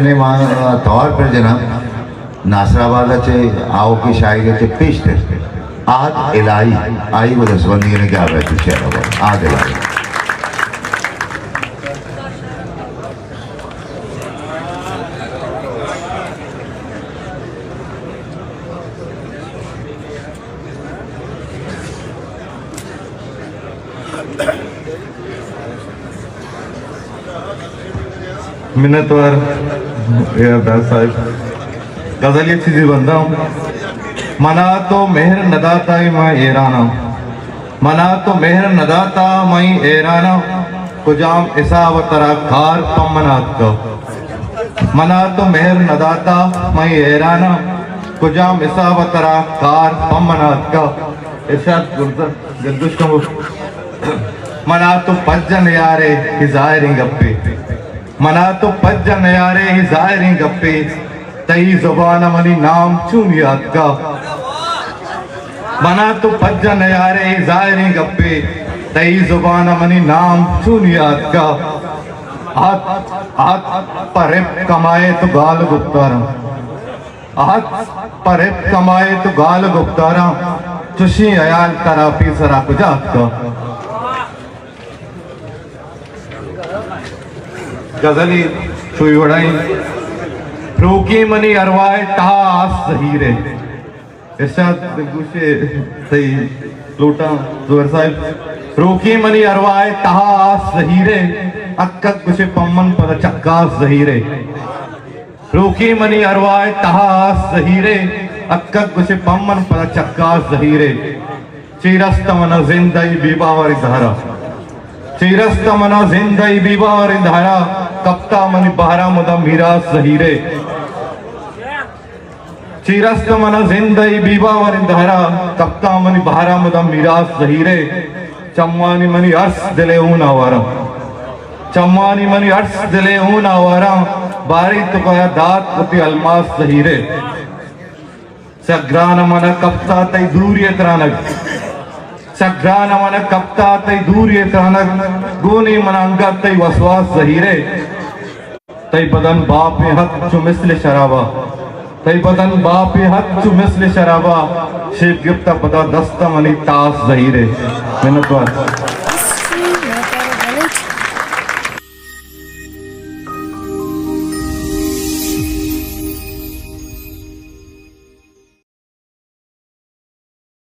نے ما توار پر جناں ناصر آباد چے آؤ کی شاعری چے پیش تے آد الہی آئی وہ دس بندی نے کیا بیت شعر آباد آد الہی۔ منتوار اے عباس صاحب۔ غزل یک چیزے بنداں۔ منا تو مہر نداتا، من حیراناں۔ منا تو مہر نداتا، من حیراناں۔ کجام حساب ترا کار پمناتکا۔ منا تو مہر نداتا، من حیراناں۔ کجام حساب ترا کار پمناتکا۔ ارشاد گلزر۔ گردش کمو۔ منا تو پجہ نیارے، اے ظاہریں گپے۔ منا تو پجہ نیارے، اے ظاہریں گپے۔ تئی زبان منی نام چون یاتکا۔ منا تو پجہ نیارے، اے ظاہریں گپے۔ تئی زبان منی نام چون یاتکا۔ ہت، ہت، پر رپ کمائے تو گال گپتاراں۔ ہت پر رپ کمائے تو گال گپتاراں، چشیں حیال ترا پیسرا کجا اتکا؟ غزلی چوئی وڑائیں۔ روکی منی ارواح تہا آس زہیرے۔ ارشاد دلگوشے تئی لوٹاں زبیر صاحب۔ روکی منی ارواح تہا آس زہیرے، اکک گوشے پمن پدا چکاس زہیرے۔ روکی منی ارواح تہا آس زہیرے، اکک گوشے پمن پدا چکاس زہیرے۔ چی رست منا زندئی بے باوریں دہرا۔ چی رست منا زندئی بے باوریں دہرا، کپتا منی بہرا مدا میراث زہیرے۔ چی رست منا زندئی بے باوریں دہرا، کپتا منی بہرا مدا میراث زہیرے۔ چمانی منی ارس دلے اون آواراں۔ چمانی منی ارس دلے اون آواراں، باری تو کایا دات وتی الماس زہیرے۔ سک گران منا کپتا تئی دوری ترانگ۔ سک گران منا کپتا تئی دوری ترانگ، گونی منا انگت تئی وسواس زہیرے۔ تئی بدن باپیں ہت چو مثل شرابا۔ تئی بدن باپیں ہت چو مثل شرابا۔ شیپ گپتا پدا دستا منی تاس زہیرے۔ منتوار۔